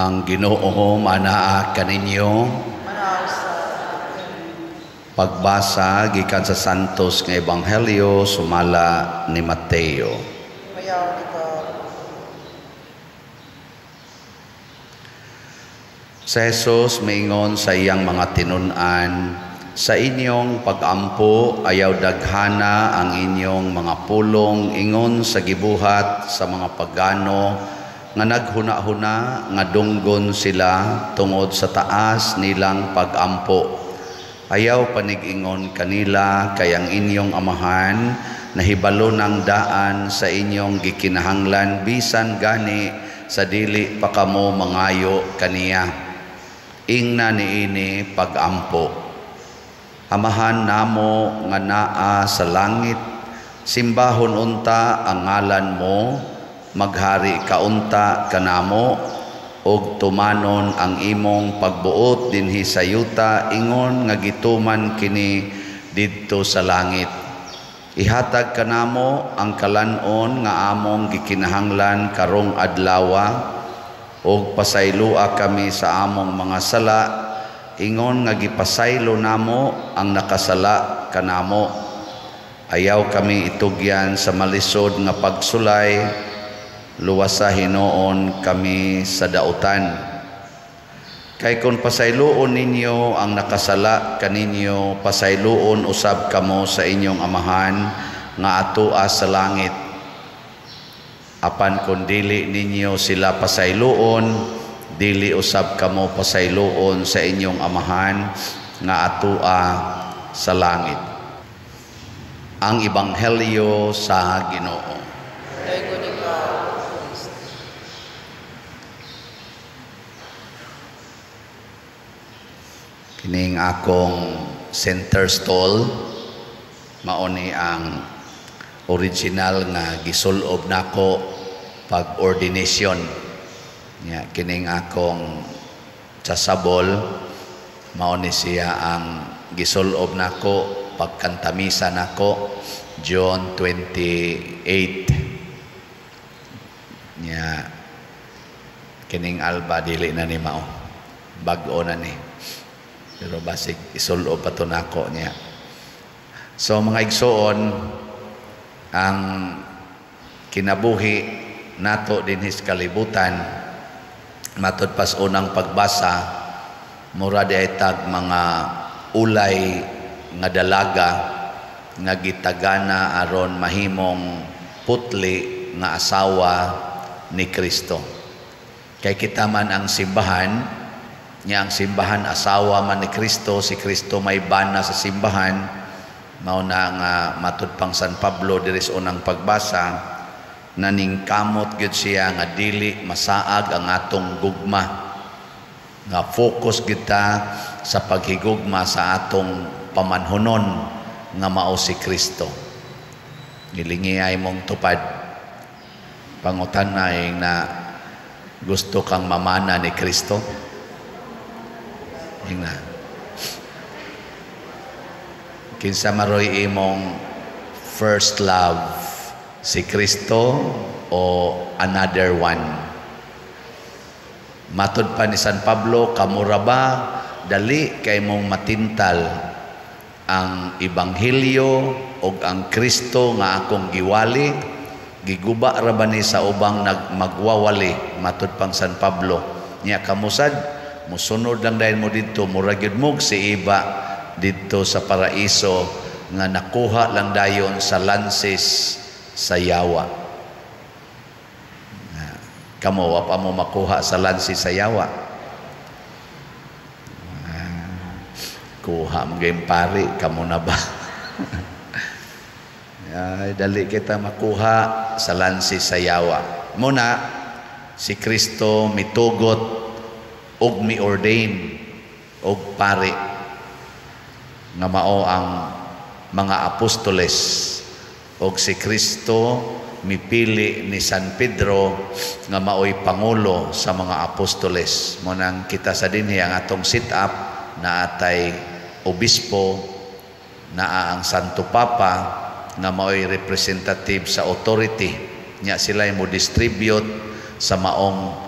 Ang Ginoo manaa kaninyo. Pagbasa gikan sa Santos nga Ebanghelyo sumala ni Mateo. Sa Jesus miingon sa iyang mga tinun-an, sa inyong pagampo ayaw daghana ang inyong mga pulong ingon sa gibuhat sa mga pagano nga naghuna-huna nga dunggon sila tungod sa taas nilang pagampo. Ayaw panig-ingon kanila kay ang inyong amahan nahibalo ng daan sa inyong gikinahanglan bisan gani sa dili pa kamo mangayo kaniya. Ingna niini pagampo. Amahan namo nga naa sa langit, simbahon unta ang ngalan mo, maghari ka unta kanamo, ug tumanon ang imong pagbuot dinhi sa yuta ingon nga gituman kini didto sa langit. Ihatag kanamo ang kalan-on nga among gikinahanglan karong adlawa, ug pasayloa kami sa among mga sala ingon nga gipasaylo namo ang nakasala kanamo. Ayaw kami itugyan sa malisod nga pagsulay, luwasa hinuon kami sa dautan. Kay kung pasayloon ninyo ang nakasala kaninyo, pasayloon usab kamo sa inyong amahan nga atoa sa langit. Apan kung dili ninyo sila pasayloon, dili usab kamo pasayloon sa inyong amahan nga atoa sa langit. Ang Ebanghelyo sa Ginoo. Kining akong center stall mao ni ang original nga gisulob nako pag ordination. Nya kining akong chasabol mao ni siya ang gisulob nako pagkantamisa nako John 28. Nya kining alba dili na ni mao, bag-o na ni. Pero basig isulob pa to nako niya. So mga igsoon, ang kinabuhi nato dinhi sa kalibutan matud pas unang pagbasa mura di ay tag mga ulay nga dalaga nga gitagana aron mahimong putli nga asawa ni Kristo. Kay kita man ang simbahan, niya ang simbahan asawa man ni Kristo, si Kristo may bana sa simbahan. Mao na nga matud pang San Pablo diri sa unang pagbasa, naningkamot gyud siya nga dili masaag ang atong gugma, nga focus kita sa paghigugma sa atong pamanhunon nga mao si Kristo. Gilingi ay mong tupad, pangutan na na gusto kang mamana ni Kristo. Ingna. Kinsa maroy imong first love, si Kristo o another one? Matud pa ni San Pablo, kamura ba dali kay mong matintal ang ebanghelyo og ang Kristo nga akong giwali, giguba ra ba ni sa ubang nagmagwawali? Matud pang San Pablo. Nya kamusad musunod lang dahil mo didto, mura gyud mo si iba didto sa paraiso nga nakuha lang dayon sa lansis sa yawa. Kamo wa pa mo makuha sa lansis sa yawa. Kuha mo gayong pari, kamo na ba? Ay, dali kita makuha sa lansis sa yawa. Muna si Kristo mitugot og mi-ordain og pari nga mao ang mga apostoles, og si Kristo mipili ni San Pedro nga maoy pangulo sa mga apostoles. Mo nang kita sa dinhi ang atong sit up na atay obispo, naa ang Santo Papa nga maoy representative sa authority nya, sila mo distribute sa maong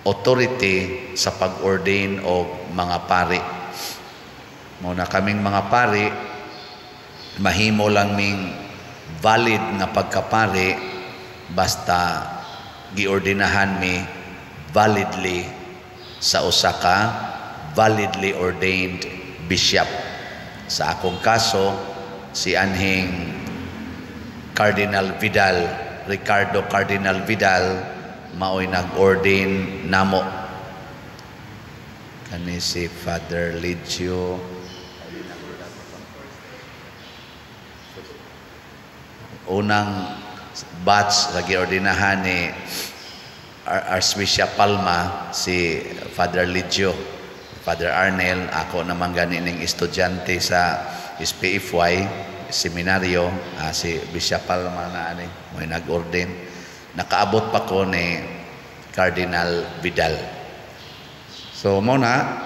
authority sa pag-ordain og mga pari. Mao na kaming mga pari, mahimo lang ming valid nga pagkapari basta giordinahan mi validly sa usa ka validly ordained bishop. Sa akong kaso, si anhing Cardinal Vidal, Ricardo Cardinal Vidal, maoy nag-ordain namo. Kani si Father Ligio, unang batch sa giordinahan ni Archbishop Palma, si Father Ligio, Father Arnel, ako naman gani ning estudyante sa SPFY seminaryo, si Bishop Palma na ani mo'y nag-ordain. Nakaabot pa ko ni Cardinal Vidal. So mao na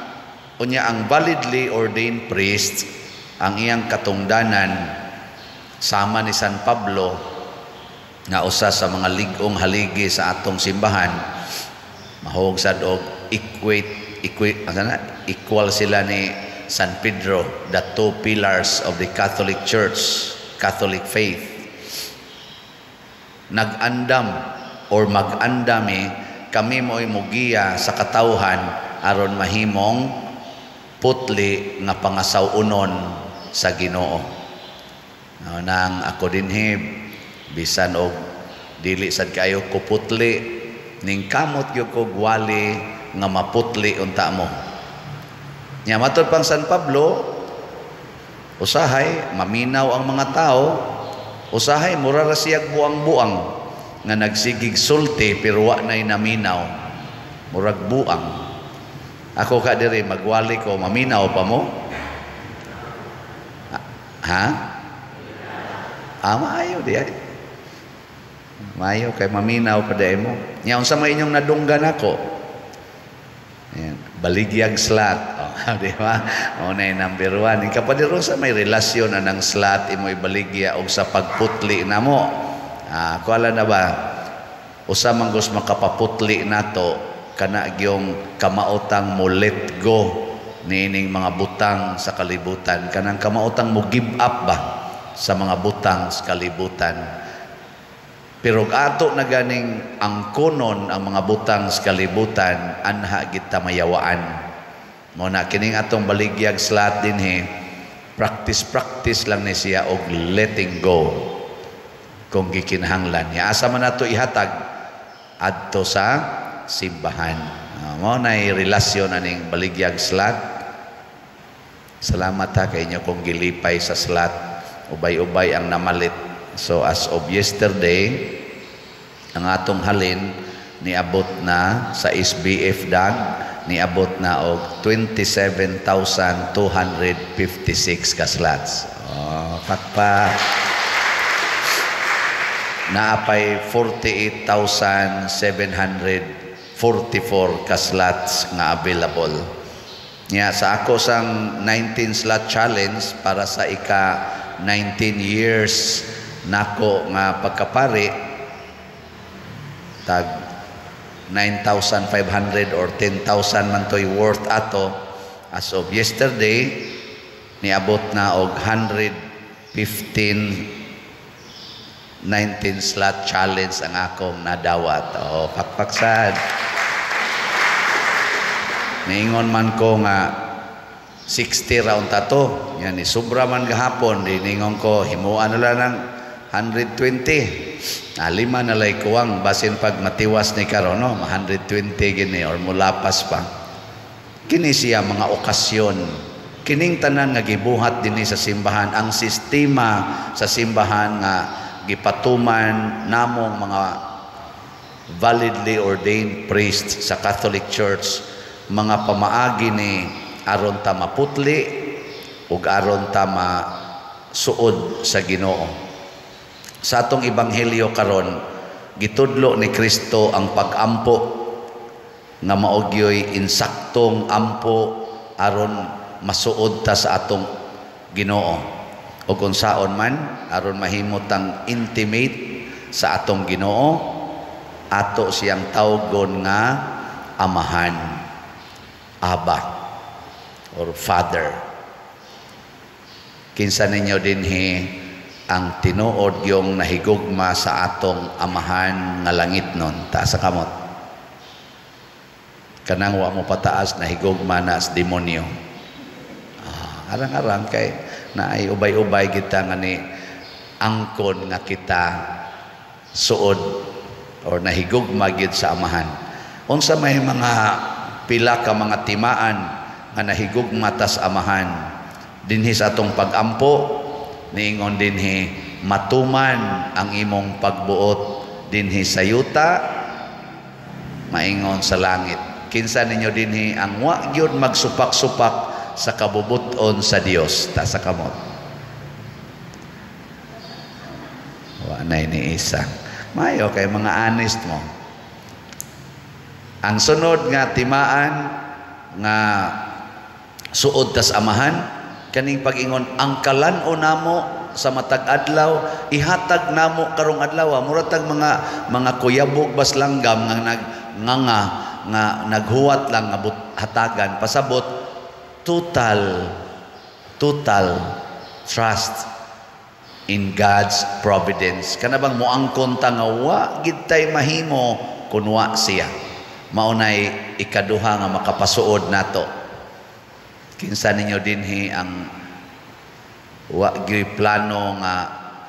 unya ang validly ordained priest, ang iyang katungdanan sama ni San Pablo nga usa sa mga lig-ong haligi sa atong simbahan, mahog sad og equate equi, asa na? Equal sila ni San Pedro, the two pillars of the Catholic Church, Catholic faith. Nag-andam or mag-andami kami mo'y mugiya sa katawhan aron mahimong putli nga pangasaw-unon sa Ginoo. No, nang ako dinhi, bisan og dili sad kayo ko putli, ning kamot gyud ko gwali nga maputli unta mo. Nya matud pang San Pablo, usahay maminaw ang mga tao, usahay mura ra siyag buang-buang nga nagsigig sulti pero wa nay naminaw, murag buang. Ako ka diri magwali ko, maminaw pa mo? Ha? Ah, maayo di ay. Maayo kay maminaw pa di mo. Nya unsa may inyong nadunggan ako? Ayan, baligyag slot. Oh, di ba? O na number 1. Ikapadiro sa may relasyon na ng slot imo ibaligya og sa pagputli namo. Ah, kuala na ba? Usa man gus makapaputli nato kana gyung kamaotang mo let go niining mga butang sa kalibutan, kanang kamaotang mo give up ba sa mga butang sa kalibutan. Pero ato na ganing ang kunon ang mga butang sa kalibutan, anha kita mayawaan. Mo na kining atong baligyag slot dinhi, practice practice lang ni siya og letting go kung gikinahanglan niya. Asa man nato ihatag? Adto sa simbahan. Mao nay relasyon aning baligyag slot. Salamat ha kay inyo kung gilipay sa slot. Ubay-ubay ang namalit. So as of yesterday, ang atong halin niabot na sa SBF dag, niabot na og 27,256 ka slots. Oh, pakpak. Naapay 48,744 ka slots nga available. Nya sa ako sang 19 slot challenge para sa ika 19 years nako nga pagkapari, tag 9,500 or 10,000 man to'y worth ato. As of yesterday, niabot na og 115 19 slot challenge ang akong nadawat. O, pakpaksad. Niingon man ko nga 60 round tato. Yan, sobra man gahapon. Di ningon ko, himuan na lang ng 120. Lima na lay kuwang. Basin pag matiwas ni karon, no? 120 gini or mulapas pa. Kini siya mga okasyon. Kining tanan nga gibuhat dinhi sa simbahan, ang sistema sa simbahan nga gipatuman namong mga validly ordained priests sa Catholic Church, mga pamaagi ni aron ta maputli ug aron ta masuod sa Ginoo. Sa atong ebanghelyo karon, gitudlo ni Kristo ang pag-ampo nga mao gyoy insaktong ampo aron masuod ta sa atong Ginoo. O kung saon man aron mahimo tang intimate sa atong Ginoo, ato siyang tawgon nga Amahan, Abba or Father. Kinsa ninyo dinhi ang tinuod yung nahigugma sa atong Amahan nga langitnon? Taas sa kamot. Kanang wa mo pataas, nahigugma na sa demonyo. Ah, arang-arang kay naay ubay-ubay kita nga ni angkon nga kita suod or nahigugma gyud sa Amahan. Unsa may mga pila ka mga timaan nga nahigugma tas Amahan? Dinhi sa atong pagampo, niingon dinhi, "Matuman ang imong pagbuot dinhi sa yuta maingon sa langit." Kinsa ninyo dinhi ang wa gyud magsupak-supak sa kabubuton sa Dios? Taas sa kamot. Wa nay ni isa. Mayo kay mga honest mo. Ang sunod nga timaan nga suod tas Amahan, kaning pag-ingon, "Ang kalan-o namo sa matag adlaw ihatag namo karong adlaw." Mura tag mga kuyabog bas langgam nga nag nga nga naghuwat lang nga hatagan. Pasabot, total total trust in God's providence. Kana bang moangkon ta nga wa gid tay mahimo kun wa siya. Mao nay ikaduha nga makapasuod nato. Kinsa ninyo dinhi ang wa gyoy plano nga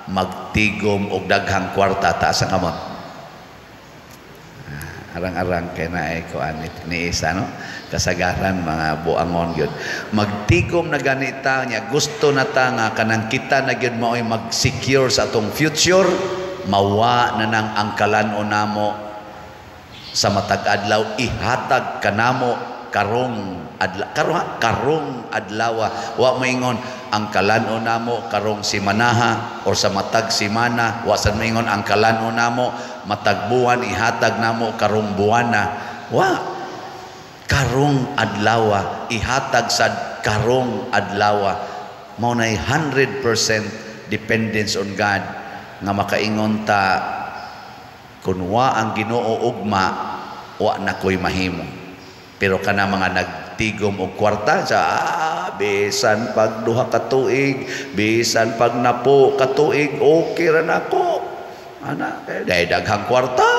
magtigom og daghang kwarta? Taas ang kamot. Ah, arang-arang kay naay kuan ni isa, no? Kasagaran mga buangon gyud. Magtigom na ganita niya, gusto na ta nga kanang kita na gyud maoy mag-secure sa atong future, mawa na nang ang kalan-o namo sa matag adlaw ihatag kanamo karong adlaw, karong karong adlaw. Wa moingon ang kalan-o namo karong simanaha or sa matag simana. Wa sad moingon ang kalan-o namo matag buwan ihatag namo karong buwana. Wa, karong adlaw, ihatag sad karong adlaw. Mao nay 100% dependence on God nga makaingon ta, kun wa ang Ginoo ugma, wa na ko'y mahimo. Pero kana mga nagtigom og kwarta sa bisan pag 2 ka tuig, bisan pag 10 ka tuig, okay ra nako ana kay dahil daghang kwarta.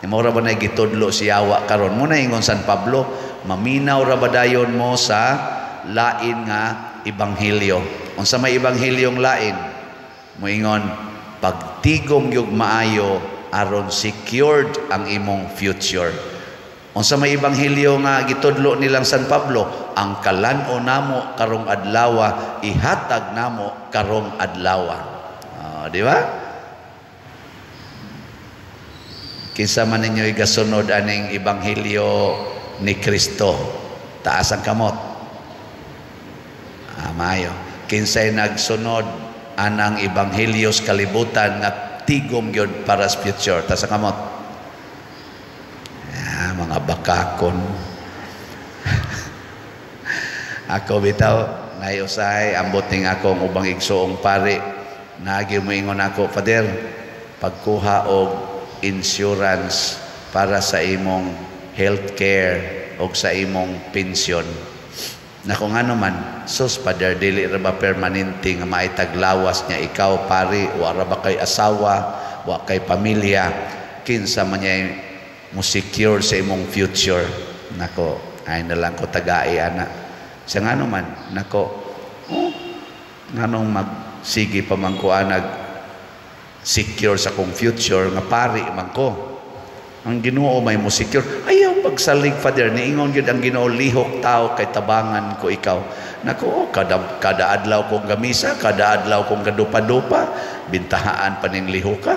Mao ra ba na gitudlo si yawa karon? Mo na ingon San Pablo, maminaw ra ba dayon mo sa lain nga ebanghelyo. Unsa may ebanghelyong lain? Moingon pagtigom gyud maayo aron secured ang imong future. Unsa may ebanghelyo nga gitudlo nilang San Pablo? Ang kalan-o namo karong adlaw ihatag namo karong adlaw. Di ba? Kinsa man ninyo igasunod aning ebanghelyo ni Kristo? Taas ang kamot. Ah, maayo. Kinsay nagsunod anang ebanghelyo sa kalibutan nga tigom gyud para sa future? Taas ang kamot. Ah, mga bakakon. Ako bitaw, nayusay ambot ning akong ubang igsuong pari. Naagi moingon ako, "Father, pagkuha og insurance para sa imong healthcare o sa imong pensyon." Nako, ngano man? "Sus, Father, dili ra ba permanente nga maitaglawas niya? Ikaw pari, wa ra ba kay asawa, wa kay pamilya, kinsa man niya mo secure sa imong future?" Nako, ay na lang ko tagai ana. Sa ngano man? Nako, oh, nganong magsige pa man ko anag secure sa kong future nga pari man ko? Ang Ginoo may mo secure." "Ayaw pagsalig, Father, niingon gyud ang Ginoo, lihok tao kay tabangan ko ikaw." Nako, oh, kada kada adlaw kong gamisa, kada adlaw kong gadupa-dupa, bintahaan pa ning lihok ka.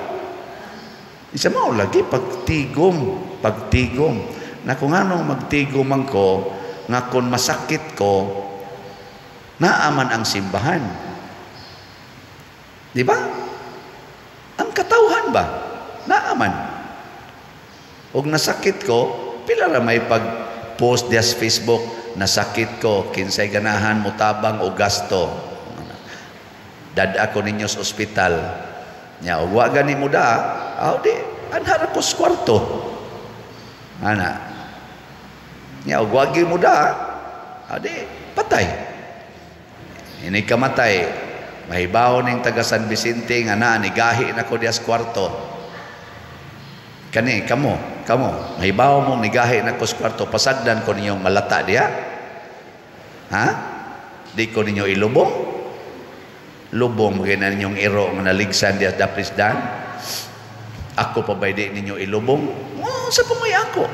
Isa mao lagi pagtigom, pagtigom. Nako, nganong magtigom man ko nga kun masakit ko, naaman ang simbahan? Di ba? Ang katawhan ba? Naaman. Og nasakit ko, pila ra may pag-post diya sa Facebook, "Nasakit ko, kinsay ganahan mutabang o gasto. Dad ako ninyo sa ospital." Nya, og wa gani mo da, aw di, anhara ko sa kwarto. Ana. Nya og wagi mo da, adi patay. Ini kamatay, mahibaw ning taga San Vicente nga naa nigahi na ko dias kwarto. Kani kamo, kamo, mahibaw mo nigahi na ko sa kwarto, pasagdan ko ninyong malata diha. Ha? Di ko ninyo ilubong? Lubong mo na ninyong iro nga naligsan diha daplisdan. Ako pa ba'y di ninyo ilubong? Oh, sa pamay ako.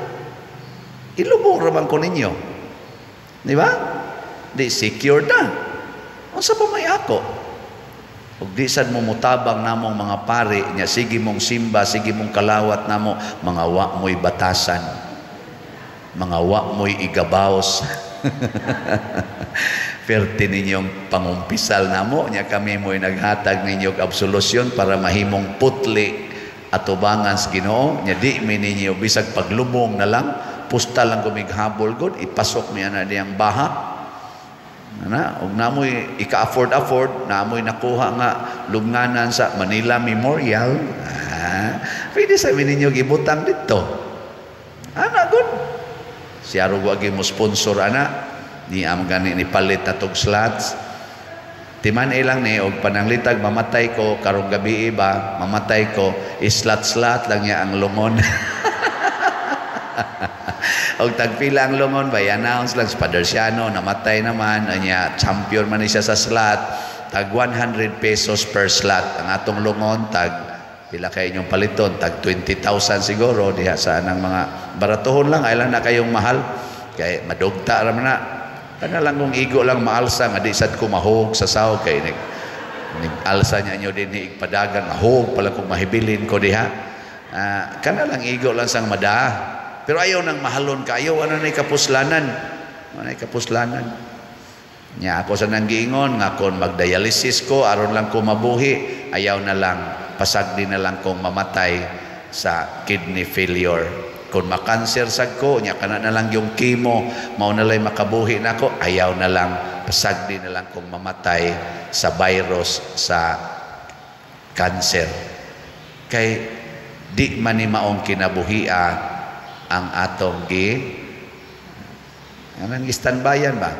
Ilubong raman ko ninyo. Di ba? Di secure na. Unsa pa may ako? Ug di sad mo mutabang namong mga pari nya, sige mong simba, sige mong kalawat namo, mga wa mo'y batasan. Mga wa mo'y igabaws. Perti ninyong pangumpisal namo nya kami mo'y naghatag ninyo og absolusyon para mahimong putli atubangan sa Ginoo nya di mi ninyo bisag paglubong na lang, pusta lang kumighabol god ipasok mi ana diyang baha. Ana, og namoy ika-afford afford, namoy nakuha nga lubnganan sa Manila Memorial. Ah, pwede sa ninyo gibutang dito. Ana good. Siya wagi mo sponsor ana, ni am gani ni palit na tog slots. Timan ilang ni og pananglitag mamatay ko karong gabi ba, mamatay ko, islat-slat lang niya ang lungon. Og tagpila ang lungon ba, i-announce lang si Father Siano, namatay naman, anya, champion man ni siya sa slot, tag 100 pesos per slot. Ang atong lungon, tag pila kay inyong paliton, tag 20,000 siguro, diha sa anang mga baratuhon lang, ay lang na kayong mahal. Kay madugta ra man na. Kana lang kung igo lang maalsa, nga di sad ko mahog sa saw, kay nig alsa niya nyo din igpadagan, mahog pala kung mahibilin ko diha. Kana lang igo lang sang madaa. Pero ayaw nang mahalon kayo, ano na'y kapuslanan? Ano na'y kapuslanan? Nya ako sa nanggiingon, nga kung magdialysis ko, aron lang ko mabuhi, ayaw na lang, pasagdi na lang kong mamatay sa kidney failure. Kung makanser sad ko, nya kana na lang yung chemo, mao na lang makabuhi na ako, ayaw na lang, pasagdi na lang kong mamatay sa virus sa cancer. Kay di man ni maong kinabuhia ang atong gi anang istanbayan ba,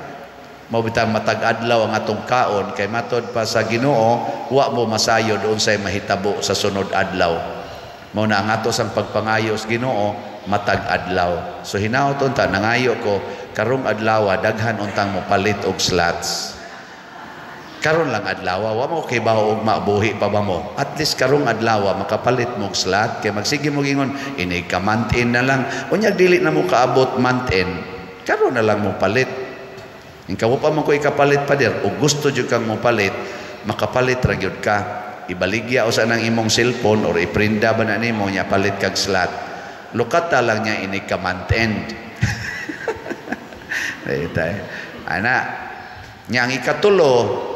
mao bitang matag adlaw ang atong kaon kay matod pa sa Ginoo wa mo masayod unsay mahitabo sa sunod adlaw. Mao na ang ato sang pagpangayo sa Ginoo matag adlaw. So hinaot unta, nangayo ko karong adlaw daghan untang mopalit og slots. Karon lang adlaw, wa mo kay bawo og mabuhi pa ba mo. At least karong adlaw makapalit mo og slot kay magsige mo gingon inig ka month end na lang. Unya dili na mo kaabot month end, karon na lang mo palit. Ikaw pa man ko ikapalit, pader, og gusto jud kang mopalit, makapalit ra gyud ka. Ibaligya usa nang imong cellphone or iprinda ba na nimo nya palit kag slot. Lukata lang niya inig ka month end. Ana, nya ang ikatulo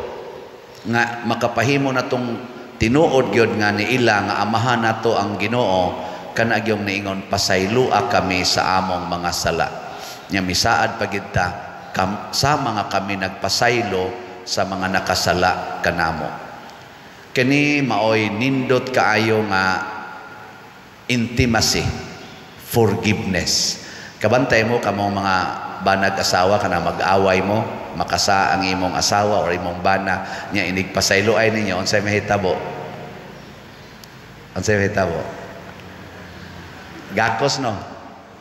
nga makapahimo natong tinuod gyud nga niila nga amahan nato ang Ginoo, kana gyung niingon pasaylua kami sa among mga sala. Nya misaad pa gid ta sa mga kami nagpasaylo sa mga nakasala kanamo. Kini maoy nindot kaayo nga intimacy, forgiveness. Kabantay mo kamong mga banag asawa kana mag-away mo, makasa ang imong asawa or imong bana nya inig pasaylo ay ninyo, unsay mahitabo? Unsay mahitabo? Gakos no.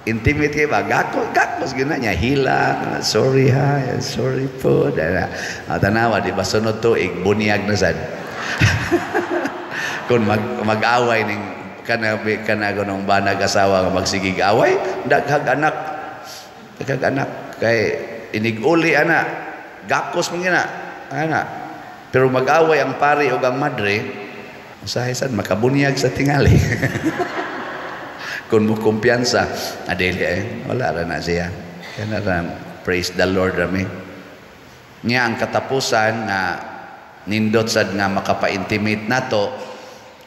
Intimate kay ba? Gakos, gakos gina niya hila, sorry ha, sorry po. Dana. Tanawa di ba sunod tuig bunyag na sad. Kung mag-away ning kana kana gunong banag asawa nga magsigig away, daghag anak. Daghag anak kay inig-uli ana, gakos man gina ana. Pero mag-away ang pari o ang madre, usahay sad makabunyag sa tingali. Kung mo kumpiyansa, adili eh, wala ra na siya. Kana ra, praise the Lord rami. Nya ang katapusan nga nindot sad nga makapa-intimate nato,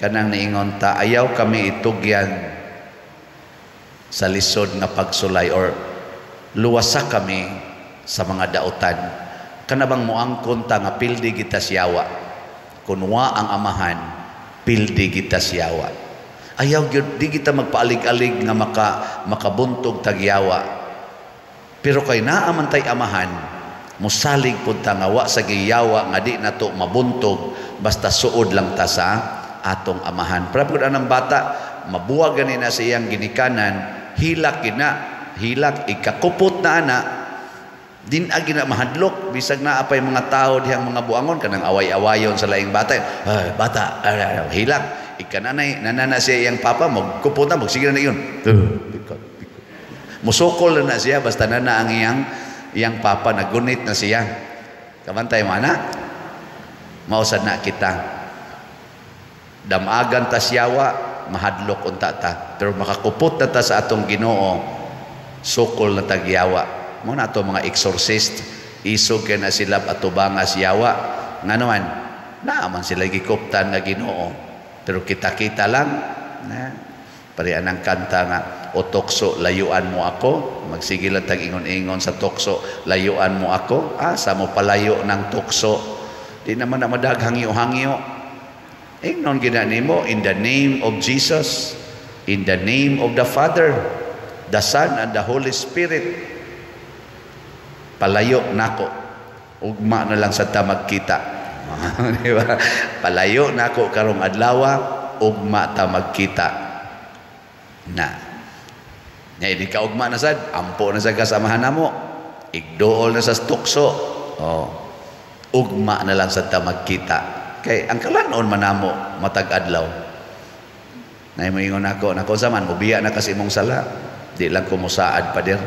kanang niingon ta ayaw kami itugyan sa lisod nga pagsulay or luwasa kami sa mga dautan. Kana bang moangkon ta nga pildi kita siyawa. Kun wa ang amahan, pildi kita siyawa. Ayaw gyud di kita magpaalig-alig nga makabuntog tagyawa. Pero kay naa man tay Amahan, musalig pud ta nga wa sa giyawa nga di nato mabuntog basta suod lang ta sa atong Amahan. Pero pud anang bata, mabuwag gani na sa iyang ginikanan, hilak gina, hilak ikakupot na ana, din agi na mahadlok bisag naa pay mga tao dihang mga buangon kanang away-awayon sa laing bata. Ay, bata, ay, hilak ikananay nanana siya iyang papa, magkupot na, magsige na yun. Musukol na siya basta nana ang iyang iyang papa, nagunit na siya. Kabantay mo ana, mausad na kita. Damagan ta siyawa, mahadlok unta ta, pero makakupot na ta sa atong Ginoo, sukol na tagyawa. Mo na ato mga exorcist, isog kay na sila atubangas yawa. Ngano man naa man sila gikuptan nga Ginoo, pero kita-kita lang na pare anang kanta nga o tukso layuan mo ako, magsige lang tag ingon-ingon sa tukso, layuan mo ako, asa mo palayo ng tukso, di naman na madaghangyo-hangyo. Ingnon gina nimo, in the name of Jesus, in the name of the Father, the Son and the Holy Spirit, palayo nako, ugma na lang sa ta magkita. Di ba? Palayo nako karong adlaw, ugma ta magkita na. Nya di ka ugma na sad, ampo na sa kasamahan namo, igdool na sa tukso. Oh, ugma na lang sa ta magkita, kay ang kalanon man namo matag adlaw. Nay moingon ako, nako sa man mobiya na kasi imong sala, di lang ko musaad, pader.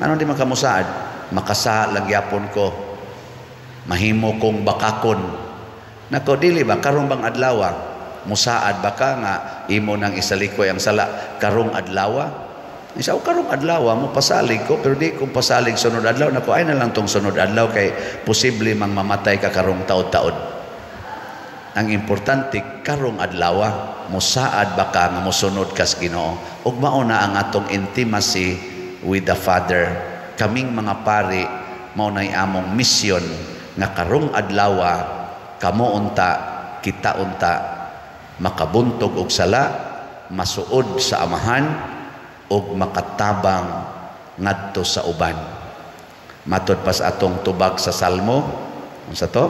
Ano di man ka musaad? Makasala lang gyapon ko, mahimo kong bakakon. Nako, dili ba karong bang adlaw musaad ba ka nga imo nang isalikoy ang sala karong adlaw? Isa o karong adlaw mo pasalig ko, pero di kong pasalig sunod adlaw. Nako, ay na lang tong sunod adlaw kay posible mang mamatay ka karong taod-taod. Ang importante karong adlaw musaad ba ka nga mosunod kas Ginoo. Ug mao na ang atong intimacy with the Father. Kaming mga pari, mao nay among misyon nga karong adlaw kamo unta, kita unta, makabuntog og sala, masuod sa Amahan ug makatabang ngadto sa uban. Matod pa sa atong tubag sa Salmo, unsa to?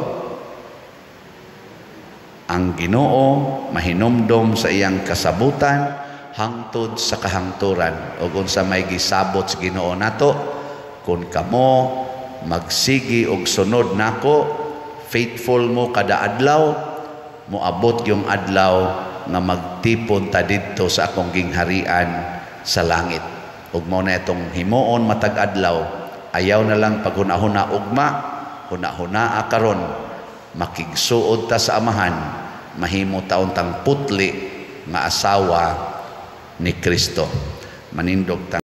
Ang Ginoo mahinumdom sa iyang kasabutan hangtod sa kahangturan. Ug unsa may gisabot sa Ginoo nato, kung kamo magsigi og sunod nako, faithful mo kada adlaw, moabot yung adlaw nga magtipon ta didto sa akong gingharian sa langit. Ug mao na itong himuon matag adlaw, ayaw na lang paghuna-huna ugma, huna-hunaa karon, makigsuod ta sa Amahan, mahimo taon tang putli nga asawa ni Kristo. Manindog ta.